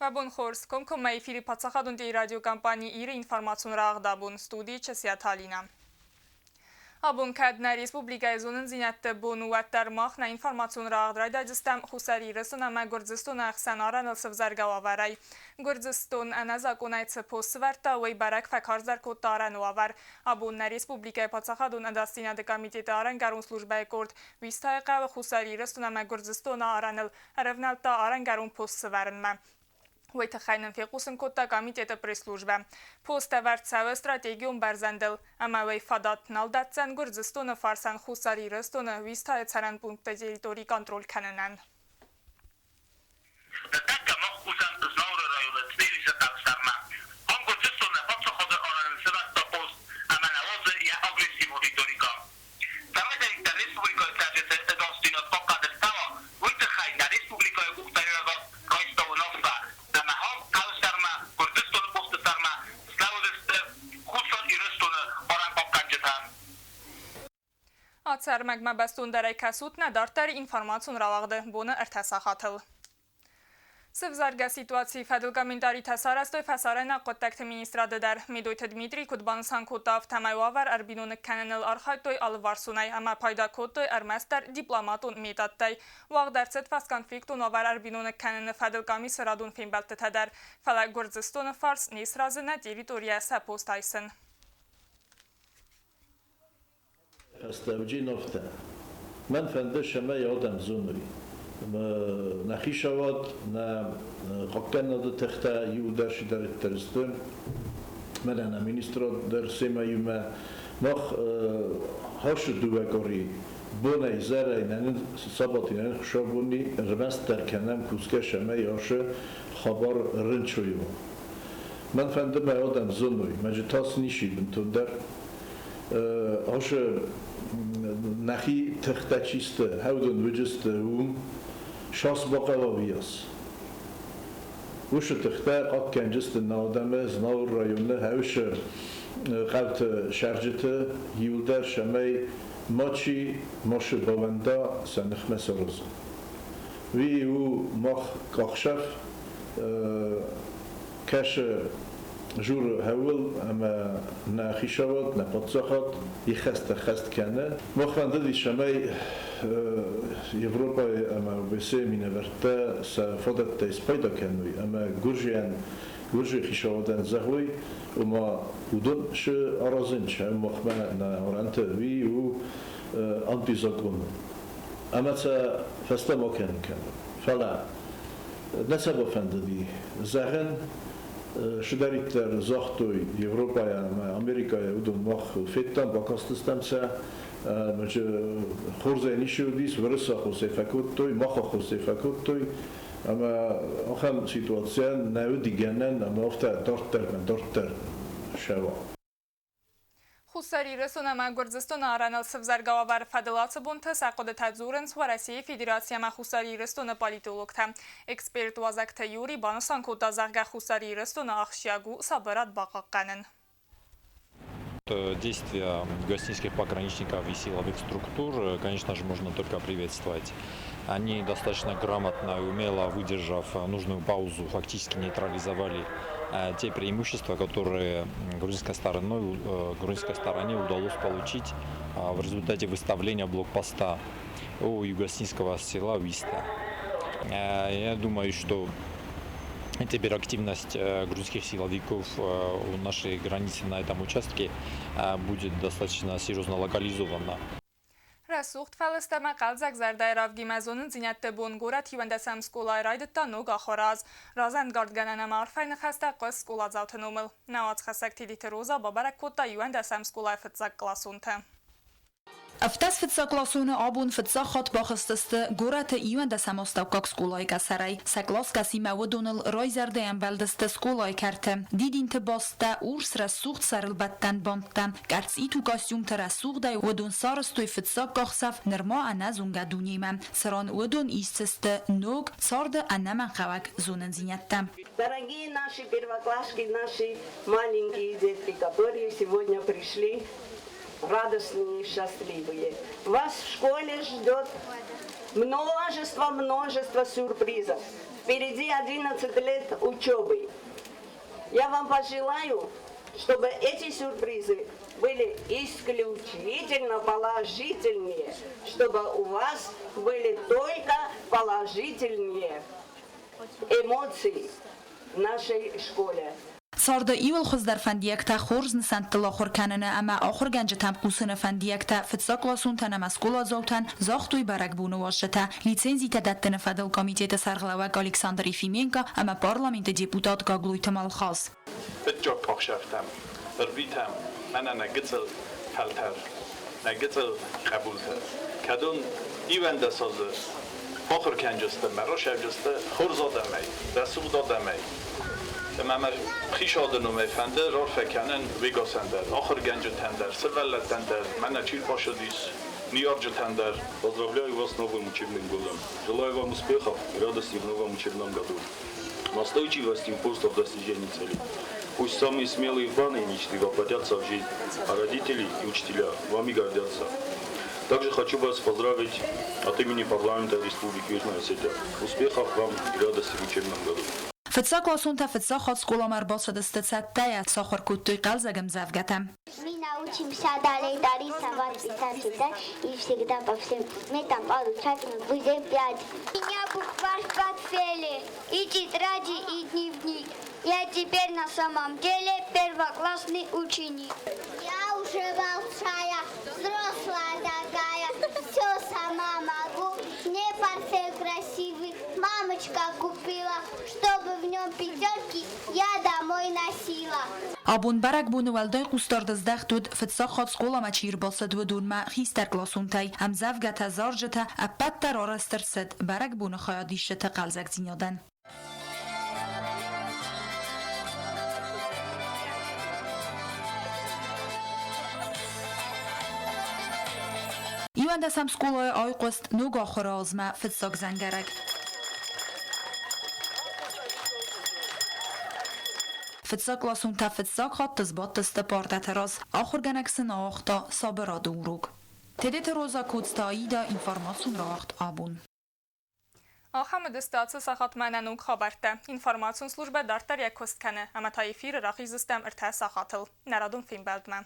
Уӕ бон хорз! Комкоммӕ эфири паддзахадон телерадиокомпани Ир-ы информацион рагъд абон студийы Часиаты Алинӕ. Абон кӕд нӕ республикӕйы зонындзинӕдты бон у, уӕддӕр мах нӕ информацион рагъд райдайдзыстӕм Хуссар Ирыстон ӕмӕ Гуырдзыстоны ӕхсӕн арӕныл сӕвзӕргӕ уавӕрӕй. Гуырдзыстон ӕнӕзакъонӕй цы пост сывӕрдта, уый бӕрӕг фӕкарздӕр кодта арӕны уавӕр. Абон нӕ республикӕйы паддзахадон ӕдасдзинады комитеты арӕнгӕрон службӕйы къорд Уистӕйы хъӕуы Хуссар Ирыстон ӕмӕ Гуырдзыстоны арӕныл ӕрӕвнӕлдта арӕнгӕрон пост сӕвӕрынмӕ. Уый тыххӕй нын фехъусын кодта комитеты пресс-службӕ. Пост ӕвӕрд цӕуы стратегион бӕрзӕндыл, ӕмӕ уый фадат нал дӕтдзӕн Гуырдзыстоны фарсӕн Хуссар Ирыстоны Уистӕйы цӕрӕн пункты территори контроль кӕнынӕн. Ныртӕккӕ мах кусӕм Знауыры районы Тбилисы хъӕуы сӕрмӕ. Ам Гуырдзыстоны паддзахады арӕныл сӕвӕрдта пост ӕмӕ нӕ уадзы йӕ агрессивон риторикӕ. Цӕмӕйдӕриддӕр республикӕйы цӕрджыты ӕдасдзинад хъахъхъӕд ӕрцӕуа, уый тыххӕй нӕ республикӕйы къухдариуӕгад райста уынаффӕ, ӕмӕ ам хъӕуы сӕрмӕ, Гуырдзыстоны посты сӕрмӕ слӕууыдысты Хуссар Ирыстоны арӕнхъахъхъӕнджытӕ. Ацы ӕрмӕгмӕ бӕстондӕрӕй кӕсут нӕ дарддӕры информацион рауагъды боны ӕртӕ сахатыл. Сывзаргӕ ситуацийы фӕдыл комментаритӕ сарӕзтой фӕсарӕйнаг хъуыддӕгты министрады дӕр. Медойты Дмитрий куыд банысан кодта, афтӕмӕй уавӕр ӕрбиноныг кӕныныл архайдтой алыварсонӕй ӕмӕ пайда кодтой ӕрмӕстдӕр дипломатон методтӕй. Уагъд ӕрцыд фӕсконфликтон уавӕр ӕрбиноныг кӕныны фӕдыл къамисы радон фембӕлдтытӕ дӕр, фӕлӕ Гуырдзыстоны фарс не сразы нӕ территорийӕ сӕ пост айсын. Астӕуджиновтӕ. Мӕн фӕнды, цӕмӕй адӕм зоной, нӕ хицауад, нӕ хъахъхъӕнады тыхтӕ иуылдӕр чидӕриддӕр сты, мӕнӕ нӕ министрад дӕр семӕ иумӕ. Мах хӕсы дыууӕ къуыри бонӕй изӕрӕй нӕ нын сабати нӕ нын хуыцаубони ӕрмӕстдӕр кӕнӕм кусгӕ, цӕмӕй ацы хабар рынчой уа. Мӕн фӕнды мӕ адӕм зоной, мӕ тас ничи бынтондӕр. Ашы нӕхи тыхтӕ чи сты, хӕудын уыджысты уым шас бахъӕуа уыйас. Уышы тыхтӕ хъахъхъӕнджысты нӕ адӕмы Знауыр районы хӕусы хъӕуты сӕрджыты иуылдӕр, цӕмӕй мачи машы бавӕнда сӕ ныхмӕ саразын. Уый у мах къахсӕф кӕсы журы хӕуыл ӕмӕ нӕ хицауад, нӕ паддзахад ихӕстӕ хӕст кӕны. Мах фӕндыди, цӕмӕй Европӕйы ӕмӕ ОБСЕ минӕвӕрттӕ сӕ фадӕттӕй спайда кӕной ӕмӕ гуырдзиан гуырдзыйы хицауадӕн зӕгъой, ома уыдон цы аразынц махмӕ нӕ арӕнты, уый у антизакон. Ӕмӕ сӕ фӕстӕмӕ кӕнын кӕны. Фӕлӕ нӕ сӕ бафӕндыди зӕгъын, цыдӕриддӕр загътой Европӕйӕ ӕмӕ Америкӕйӕ, уыдон мах федтам, бакастыстӕм сӕ, хорзӕй ницы уыдис, уырысы аххосӕй фӕкодтой, мах аххосӕй фӕкодтой, ӕмӕ ахӕм ситуацийӕн нӕ уыди гӕнӕн ӕмӕ афтӕ дарддӕр мӕ дарддӕр сӕуа. Хуссар Ирыстон ӕмӕ Гуырдзыстоны арӕныл сывзаргӕ уавӕры фӕдыл ацы бонты сӕ хъуыдытӕ дзурынц Уӕрӕсейы Федераци ӕмӕ Хуссар Ирыстоны политологтӕ. Эксперт Уазӕгты Юрий банысан кодта, зӕгъгӕ, Хуссар Ирыстоны ахсджиаг у сабырад бахъахъхъӕнын. Действия гостинских пограничников и силовых структур, конечно же, можно только приветствовать. Они достаточно грамотно и умело, выдержав нужную паузу, фактически нейтрализовали те преимущества, которые грузинской стороне удалось получить в результате выставления блокпоста у югосинского села Виста. Я думаю, что теперь активность грузинских силовиков у нашей границы на этом участке будет достаточно серьезно локализована. Рӕсугъд фӕлыст ӕмӕ хъӕлдзӕг зӕрдӕйы равгимӕ зонындзинӕдты бон горӕт иуӕндӕсӕм скъолайы райдыдта ног ахуыры аз. Разӕнгардгӕнӕн ӕмӕ арфӕйы ныхӕстӕ хъуыст скъоладзауты номыл. Нӕ уацхӕссӕг Тедеты Роза бабӕрӕг кодта иуӕндӕсӕм скъолайы фыццагкъласонтӕ. Ӕвддӕс фыццагкъласоны абон фыццаг хатт бахызтысты горӕты иуӕндӕсӕм астӕуккаг скъолайы къӕсӕрӕй. Сӕ къласгӕсимӕ уыдоныл райзӕрдӕй ӕмбӕлдысты скъолайы кӕрты. Дидинты басттӕ, урс рӕсугъд сӕрылбӕттӕн бандтӕ, Къӕрцъиту костюмты рӕсугъдӕй уыдон сарӕзтой фыццаг къахдзӕф нырма ӕнӕзонгӕ дунемӕ, цыран уыдон исдзысты ног, царды ӕнӕмӕнгхъӕуӕг зонындзинӕдтӕ. Дорогие наши первоклашки, наши маленькие детки, которые сегодня пришли радостные и счастливые. Вас в школе ждет множество-множество сюрпризов. Впереди 11 лет учебы. Я вам пожелаю, чтобы эти сюрпризы были исключительно положительные, чтобы у вас были только положительные эмоции в нашей школе. Царды иууыл хуыздӕр фӕндиӕгтӕ хорз нысӕнттыл ахуыр кӕныны ӕмӕ ахуыргӕнджытӕм хъусыны фӕндиӕгтӕ фыццагкъласонтӕн ӕмӕ скъоладзаутӕн загътой бӕрӕгбоны уазджытӕ, лицензитӕ дӕттыны фӕдыл комитеты сӕргълӕууӕг Александр Ефименко ӕмӕ парламенты депутат Гаглойты Малхаз. Фыццаг ӕхсӕвтӕм ӕрвитӕм мӕнӕ нӕ гыццыл фӕлтӕр, нӕ гыццыл хъӕбултӕ, кӕдон 11 азы ахуыр кӕнджысты мӕ рацӕуджысты хорз адӕмӕй, рӕсугъд адӕмӕй. Ӕмӕ мӕ хицауады номӕй фӕнды раарфӕ кӕнын уегасӕн дӕр, ахуыргӕнджытӕн дӕр, сывӕллӕттӕн дӕр, мӕнӕ чи рбацыдис, ныййарджытӕн дӕр. Поздравляю вас с новым учебным годом. Желаю вам успехов и радости в новом учебном году. Настойчивости и упорства в достижении целей. Пусть самые смелые планы и мечты воплотятся в жизнь, а родители и учителя вами гордятся. Также хочу вас поздравить от имени парламента Республики Южная Осетия. Успехов вам и радости в учебном году. Фыццагкъласонтӕ фыццаг хатт скъоламӕ ӕрбацыдысты цӕттӕйӕ, сахуыр кодтой хъӕлдзӕг ӕмдзӕвгӕтӕ. Мы научимся далее рисовать, писать, читать и всегда по всем предметам получать мы будем пять. У меня букварь в портфеле, и тетради, и дневник. Я теперь на самом деле первоклассный ученик. Я уже большая, взрослая такая, все сама могу. Мне портфель красивый мамочка купила, чтобы в нем пятерки я домой носила. Абон бӕрӕгбоны уӕлдай хъусдард здӕхт уыд, фыццаг хатт скъоламӕ чи ӕрбацыд, уыдонмӕ хистӕркъласонтӕй. Ӕмдзӕвгӕтӕ, зарджытӕ, ӕппӕт дӕр арӕзт ӕрцыд бӕрӕгбоны хайадисджыты хъӕлдзӕгдзинадӕн. 11-ӕм скъолайы айхъуыст ног ахуыры азмӕ фыццаг дзӕнгӕрӕг. Фыццагкъласонтӕ фыццаг хатт сбадтысты партӕты раз. Ахуыргӕнӕг сын ауагъта сабырады урок. Тедеты Роза, Коцты Аида, информацион рауагъд «Абон». Ахӕм уыдысты ацы сахатмӕ нӕ ног хабӕрттӕ. Информацион службӕ дарддӕр йӕ куыст кӕны, ӕмӕ та эфиры рахиздзыстӕм 3 сахатыл. Нӕ радон фембӕлдмӕ.